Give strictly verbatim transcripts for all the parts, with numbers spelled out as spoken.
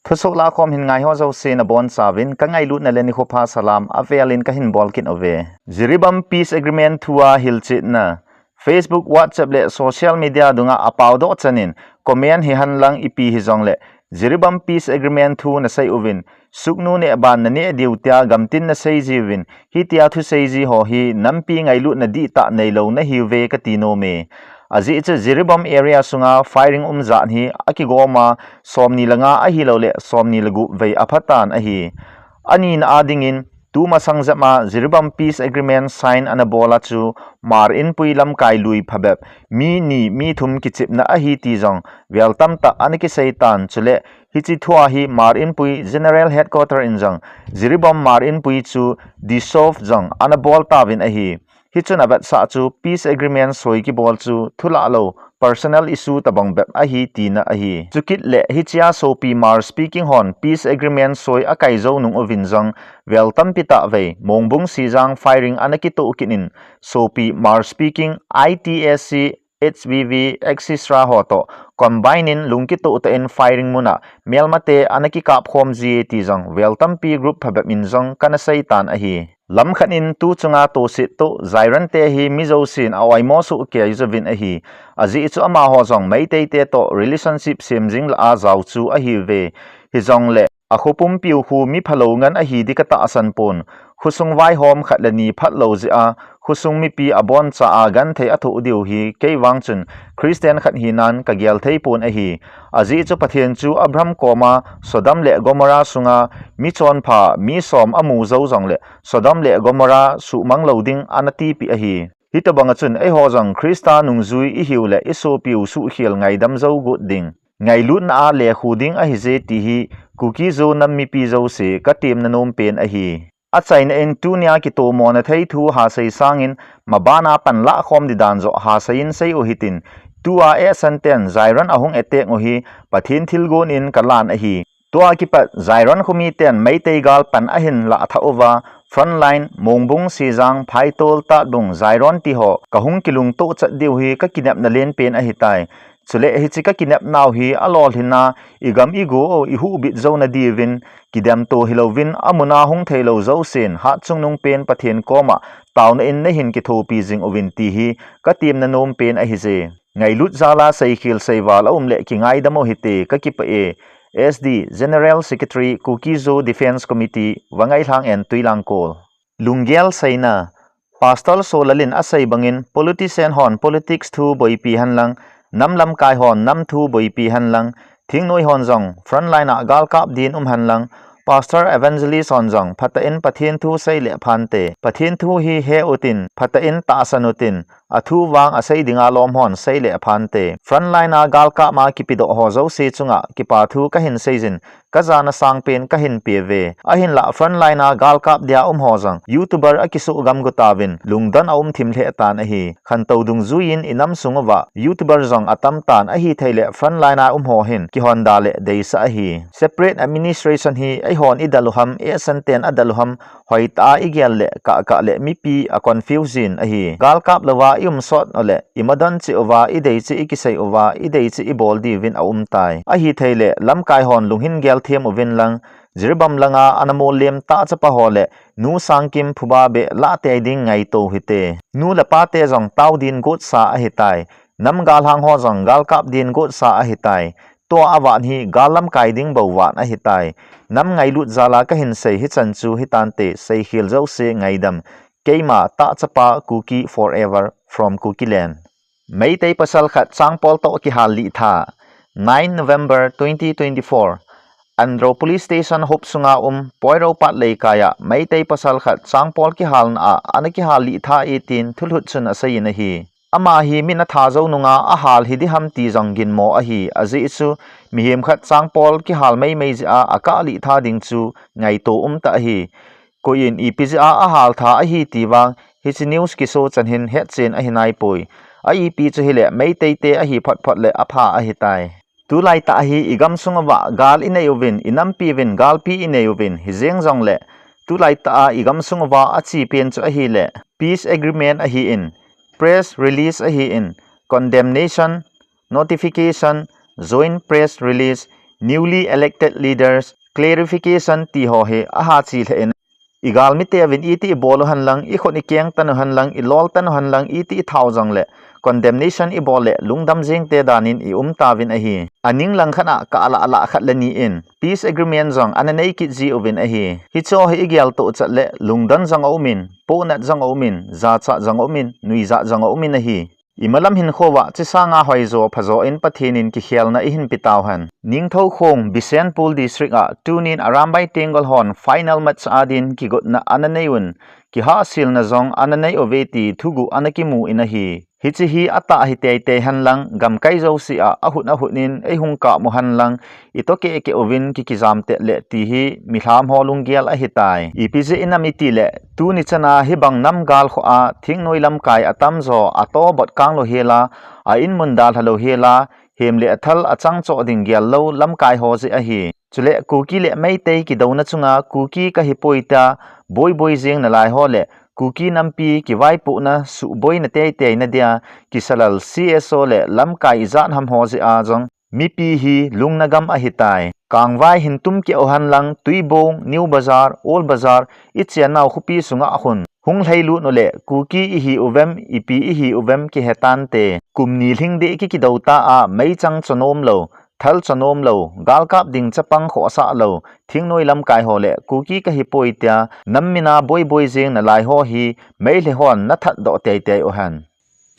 Thusoh lakhom hin ngaiho jouse nabonchauvin kangailutna le nikho pha salam avelin kahin bol kit uve. Jiribam Peace Agreement thua hilchetna. Facebook, WhatsApp le social media dunga apaodoh chanin comment hihen lang ipi hijongle Jiribam Peace Agreement thu nasei uvin, suknu neh ban naneh diu tia gamtin nasei jiuvin, hitia thusei ji ho hi nampi ngailutna dihtah neilou nahiuve kati nome. Ajeh chu Jiribam area sunga firing um jat hi akigoma somni le nga ahilouleh somni le gup vei aphatan ahi. Anina a dingin, tumasang jep a Jiribam Peace Agreement sign ana bol a chu Mar Inpui lamkai lui phabep mi ni mi thum kichepna ahi ti jong vel tamtah ana kiseitan, chule hiche thua hi Mar Inpui General Headquarter in jong Jiribam Mar Inpui chu dissolve jong ana bol tauvin ahi. Hichun avetsah chu Peace Agreement soi kibol chu thulah lou personal issue tobang bep ahi tina ahi. Chukit le hichea sopi Mar speaking hon Peace Agreement soi akai jou nung uvin jong vel tampi tah vei Mongbung Sijang firing ana kitoh kit in sopi Mar speaking I T S C H V V, et cetera ho toh combine in lungkitoh tah in firing muna melmate ana kikap khom jie ti jong vel tampi group phabep in jong kana seitan ahi. Lamkhat in tu chunga toset toh Jairan te hi mi jousen a oimo soh kei jouvin ahi. Ajeh chu amaho jong Meitei te toh relationship sem jing lah a jao chu ahiuve. Hijongle akhopumpiu khu mi phalou ngen ahi di katahsan pon. Khosung vaihom khat le ni phatlou jeh a khosung mipi aboncha a genthei athoh diu hi kei vang chun Christian khat hinan kagel thei pon ahi. Ajeh chu Pathen chu Abraham koma Sodom le Gomorrah sunga mi chonpha mi som amu jou jongle Sodom le Gomorrah suhmang lou ding ana tipeh ahi. Hitobanga chun eiho jong Christa nungjui ihiu le isopiu suhkhel ngaidam jou got ding, ngailutna a lekhu ding ahije ti hi Kuki-Zo nam mipi jouse katemna nom pen ahi. Achaina in tunia kitomona thei thu hasei sangin mabana panlah khom di dan joh hasei in sei u hitin, tua ehsan ten Jairan ahung attack u hi Pathen thilgon in kalan ahi. Tua kipat Jairan khomiten Meitei gal pan ahin lah thah uva, frontline, Mongbung, Sijang, Phaitol, Tatbung, Jairan ti ho kahung kilungtoh chat diu hi kakinepna lenpen ahitai. Chule hiche kakinepnau hi alolhinna, igam igo ihuhbit jouna diuvin, kidemto hilouvin, amuna hung theilou jousen, hatchungnung pen Pathen koma taona in nahin kithopi jing uvin ti hi katemna nom pen ahije. Ngailut jala seikhel seival aum le kingaidam u hite, kakipah e. S D, General Secretary, Kuki-Zo Defence Committee, Vangailhang and Tuilangkol. Lunggel seina. Pastor Solal in asei bangin politician hon politics thu boipi henlang, nam lamkai hon nam thu boipi henlang, thingnoi hon jong frontline a galkap din um henlang, pastor evangelist hon jong phatah in Pathen thu sei le aphante. Pathen thu hi he utin, phatah in tahsan utin, athu vang asei dinga lom hon sei le aphante. Frontline a galkap ma kipedoh ho jouse chunga kipa thu kahin seijin, kajana sangpen kahin peuve. Ahinlah frontline a galkap dia um ho jong YouTuber akisoh gamgo tauvin lungdon aum thim lheh tan ahi. Khantou dungjuiyin inam sung uva YouTuber jong atam tan, ahithei le frontline a um ho hin kihonda le deisah ahi. Separate administration hi eihon idel u ham, ehsan ten adel u ham, hoitah a igel le kahkah le mipi aconfuse jin ahi. Galkap louva ium sot u le imadon cheh uva, idei cheh ikisei uva, idei cheh ibol diuvin aumtai. Ahithei le lamkai hon lunghin gel them uvin lang, Jiribam langa ana mollem tah chapa ho le nu Sangkim phuba beh lah tei ding ngaito hite. Nu le pate jong tao din gotsa ahitai. Nam galhang ho jong galkap din gotsa ahitai. Tua avat hi gal lamkai ding bou vat ahitai. Nam ngailut jala kahin sei hichan chu hitante, seikhel jouse ngaidam. Keima tah chapa Kuki forever from Kukiland. Meitei pasal khat changpol toh kihal lih tha. Nine November twenty twenty-four. Andro Police Station hop sunga um Poiropat leikaiya Meitei pasal khat changpol kihalna a ana kihal lih tha e tin thulhut chun aseiyin ahi. Ama hi min atha jou nunga ahal hiding ham ti jong ginmo ahi, ajeh chu mihem khat changpol kihal meimei jeh a akah lih tha ding chu ngaito umtah ahi. Koiyin ipi jeh a ahal tha ahi ti vang hiche news kiso chan hin hetchen ahi naipoi. A ipi chu hile Meitei te ahi photphot le apha ahitai. Tulaitah hi igamsung uva gal inei uvin, inampi uvin, galpi inei uvin, hijeng jongle tulaitah a igamsung uva achepen chu ahile peace agreement ahin, press release ahin, condemnation, notification, joint press release, newly elected leaders clarification ti ho hi aha chi lheh in, i galmite uvin iti i bol u hen lang, i khut i keng tan u hen lang, i lol tan u hen lang, iti i tha u jong le, condemnation i bol le, lungdam jing te dan in i um tauvin ahi. A ning lang khat a ka ala ala khat le ni in, peace agreement jong ana nei kit ji uvin ahi. Hicho hi i gel to chat le, lungdon jong a um in, pohnat jong a um in, jachat jong a um in, nuijat jong a um in ahi. I malam hinkho uva, chi sanga hoijo, phajo in Pathen in kikhelna i hin pe tau hen. Ningthoukhong, Bishenpur District a, tunin Arambai Tenggol hon final match a din kigotna ana nei un, kihahselna jong ana nei uve ti thuguh ana kimu in ahi. Hiche hi atah hi teitei hen lang, gamkai jouse a, ahut ahut in, ei hung kap u hen lang, i to keh keh uvin kikijam tet le ti hi milham ho lunggel ahi tai. Ipi jeh inam iti le, tuni chana hibang nam gal kho a, thingnoi lamkai atamjo, a to bot kang lou hel a, a in mun dalha lou hel a, hem le athal a chang choh ding gel lou lamkai ho jeh ahi. Chule Kuki le Meitei kidouna chunga Kuki kahi poi tia, boi boi jeng nalai ho le, Kuki nampi kivaipohna suhboina teitei na dia, kisalal C S O le lamkai ijat ham ho jeh a jong, mipi hi lungna gam ahi tai. Kangvai hin tum keh u hen lang, Tuibong, New Bazar, Old Bazar, i chennau khopi sunga khun hung lhailut u le, Kuki i hi uvem, ipi i hi uvem kihe tante. Kum ni lhing deh kikidou ta a, meichang chonom lou, thal chonom lou, galkap ding chapang khohsah lou, thingnoi lamkai ho le, Kuki kahi poi tia, nam mina boi boi jeng nalai ho hi, Meitei hon na that doh teitei u hen.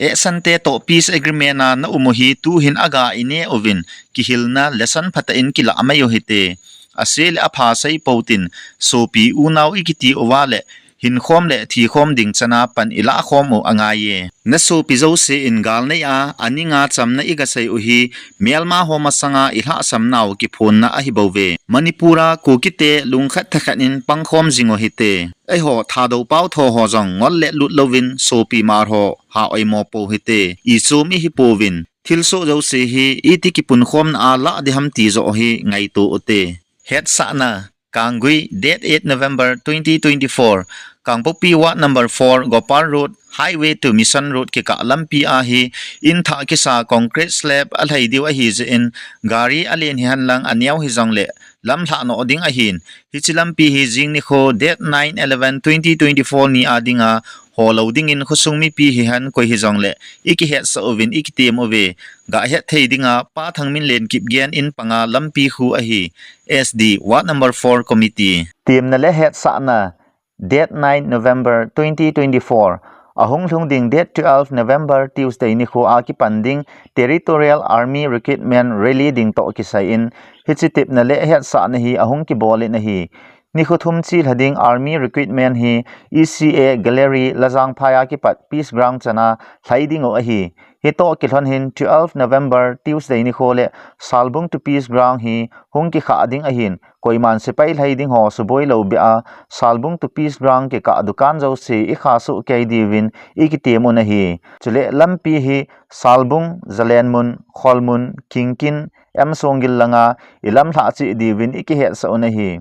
Ehsante toh peace agreement a na um u hi tuhin aga i ne uvin, kihilna lesson phatah in kilah mai u hite. Ase le apha sei pou tin, sopi unau i kiti uva le, hinkhom le thikhom ding chana pan i lah khom u angai e. Na sopi jouse in gal nei a, aninga chamna i gasei u hi, melma ho masanga i lhahsam nau kiphonna ahi bou ve. Manipur a Kukite lungkhat thakhat in pangkhom jing u hite. Eiho Thadou pau tho ho jong ngol le lut louvin sopi mar ho ha oimo pou hite. I chom i hi pouvin, thilsoh jouse hi iti kipunkhomna a lah ding ham ti joh hi ngaito u te. Hetsahna, Kanggui, date eight November twenty twenty-four, Kangpokpi Ward number four, Gopal Road, Highway to Mission Road kikah lampi a hi, in thah kisa concrete slab alhai diu ahi jeh in, gari alen hi hen lang aneo hijong le, lamlhah noh ding ahin. Hiche lampi hi jing nikho date nine eleven twenty twenty-four ni a dinga, ho lou dingin khosung mipi hihen koi hijong le, i kihetsah uvin i kitem uve. Ga het thei dinga, Pa Thangminlen Kipgen in panga lampi khu ahi. S D, Ward number four Committee. Temna le hetsahna, date nine November twenty twenty-four, ahung lhung ding date twelve November Tuesday nikho a kipan ding Territorial Army Recruitment Rally ding toh kisai in, hiche temna le hetsahna hi ahung kibol in ahi. Nikho thum chilha ding Army Recruitment hi E C A Gallery Lajangphai a kipat Peace Ground chana lhai ding u ahi. Hitoh kilhon hin twelve November Tuesday nikho le Salbung to Peace Ground hi hung kikhah ding ahin, koiman sepai lhai ding ho suboi lou beh a, Salbung to Peace Ground kikah dukan jouse i khah soh kei diuvin i kitem un ahi. Chule lampi hi Salbung, Zalenmun, Kholmun, Kingkin, M Songgil langa i lamlhah cheh diuvin i kihetsah un ahi.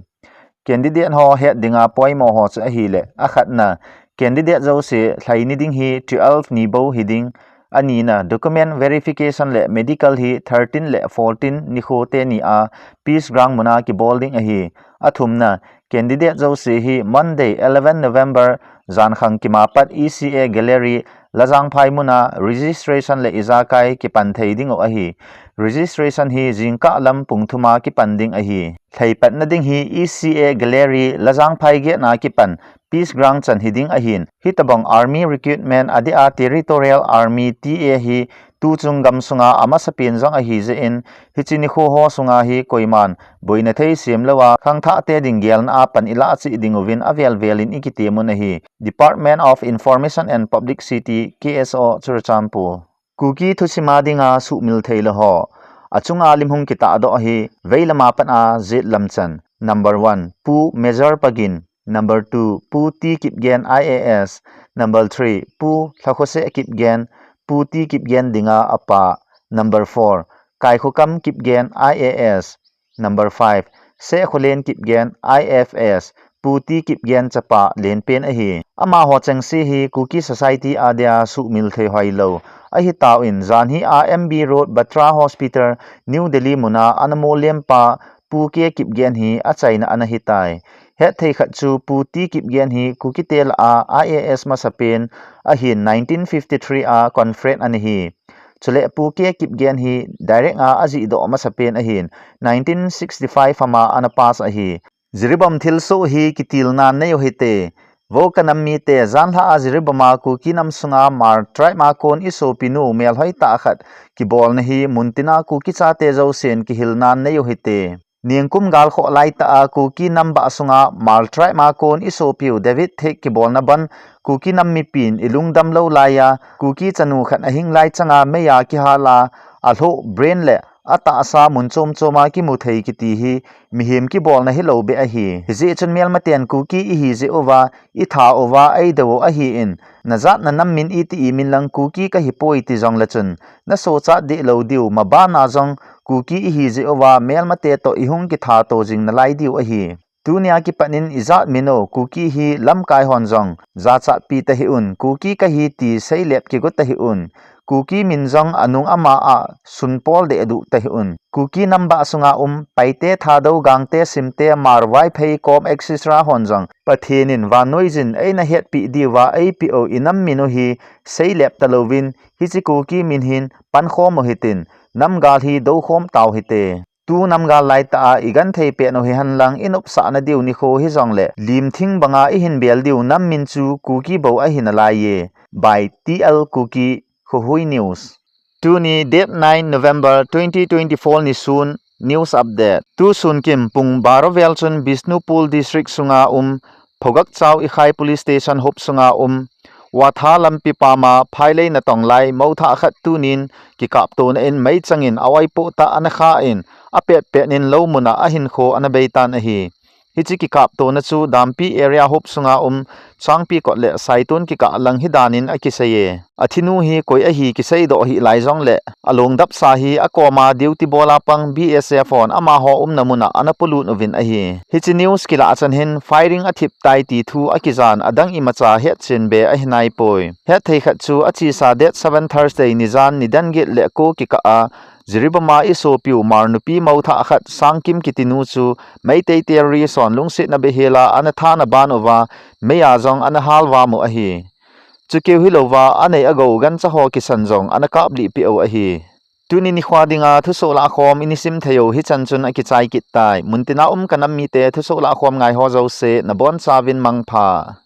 Candidate ho het dinga poimo ho chu ahile, akhatna, candidate jouse lhai ni ding hi twelve ni bou hi ding, anina, document verification le medical hi thirteen le fourteen nikho teni a Peace Ground muna kibol ding ahi. Athumna, candidate jouse hi Monday eleven November jankhang kima pat E C A Gallery Lajangphai muna registration le ijakai kipan thei ding u ahi. Registration hi jingkah lam pung thum a kipan ding ahi. Lhai patna ding hi E C A Gallery Lajangphai gate na kipan Peace Ground chan hi ding ahin. Hitobang Army Recruitment adeh a Territorial Army T A hi tuchung gamsunga amasapen jong ahi jeh in, hiche nikho ho sunga hi koiman boina thei sem lou a, khangthah te ding gelna a pan i lah cheh ding uvin avel vel in i kitem un ahi. Department of Information and Publicity, K S O, Churachandpur. Kuki thusim a dinga suhmil thei lou ho. Achunga lim hung kitahdoh hi, vei lama pat a jet lam chan. Number one, Pu Major Pagin. Number two, Pu T Kipgen I A S. Number three, Pu Lhakhose Kipgen, Pu T Kipgen dinga apa. Number four, Kaikhokam Kipgen I A S. Number five, Sekholen Kipgen I F S. Pu T. Kipgen chapa lenpen ahi. Amaho chengse hi Kuki Society a dia suhmil thei hoilou ahitauvin, janhi a M B Road, Batra Hospital, New Delhi muna ana molem pa Pu K. Kipgen hi achaina ana hitai. Hetthei khat chu Pu T. Kipgen hi Kukite lah a I A S masapen ahin, nineteen fifty-three a conference ana hi. Chule Pu K. Kipgen hi direct a ajihdoh masapen ahin, nineteen sixty-five a ana pass ahi. Jiribam thilsoh hi kitilnan nei u hite. Vo kanam mite, janhi a Jiribam a Kuki nam sunga Hmar tribe a kon isopinu melhoi tah khat kibolna hi muntina Kuki chate jousen kihilnan nei u hite. Nikum gal khoh laitah a Kuki nam bah sunga Hmar tribe a kon isopiu David Thek kibolna ban Kuki nam mipin ilungdam lou laiya, Kuki chanu khat ahing lai changa meiya kihal a, alhoh brain le atahsa mun chom choma kimu thei kiti hi mihem kibolna hilou beh ahi. Hijeh chun melmaten Kuki ihi jeh uva, itha uva, eidou u ahin, najat nanam min iti imin lang Kuki kahipoi ti jongle chun, nasochat deh lou diu, mabana jong Kuki ihi jeh uva, melmate toh ihung kitha to jing nalai diu ahi. Tunia kipat in ijat min u, Kuki hi lamkai hon jong jachatpi tahih un, Kuki kahi ti seilep kigo tahih un, Kuki min jong anung ama a sunpol deh duh tahih un, Kuki nam bah sunga um Paite, Thadou, Gangte, Simte, Hmar, Vaiphei, Kom, et cetera hon jong Pathen in vannoi jin eina hetpi diuva eipeh u inam min u hi seilep talouvin, hiche Kuki min hin pankhom u hitin, namgal hi doukhom tau hite. Tu namgal laitah a igenthei pet u hihen lang, inopsahna diu nikho hijongle limthing banga ihin bel diu nam min chu Kuki bou ahi nalaiye. By T L Kuki, Khuhui News. Tuni date nine November twenty twenty-four nisun news update. Tusun kim pung baro vel chun Bishnupur district sunga um Phogakchao Ikhai Police Station hop sunga um Watha lampi pama phailei natong lai mothah khat tunin kikaptona in meichang in a-oi poh tah ana kha in, apet pet in lou muna ahinkho ana beitan ahi. Hiche kikaptona chu Dampi area hop sunga um Changpi kot le Saitun kikah lang hidan in akiseiye. Athinu hi koi ahi kiseidoh hih lai jongle, alungdapsa hi akoma duty bola pang B S F hon amaho umna muna ana polut uvin ahi. Hiche news kilah chan hin firing athip tai ti thu akijan, adang imacha hetchen be ahinaipoi. Hetthei khat chu achesa date seven Thursday nijan nidan get le ko kikah a Jiribam a isopiu Hmar nupi mothah khat Sangkim kitinu chu Meitei terrorist hon lungsetna beihela ana thana ban uva, meiya jong ana halvam u ahi. Chukeu hilouva, anei agou gancha ho kisan jong ana kaplih peh u ahi. Tuni nikho dinga thusoh lahkhom ina sim theiyu hichan chun akichai kit tai. Muntina um kanam mite thusoh lahkhom ngaiho jouse nabonchauvin mangpha.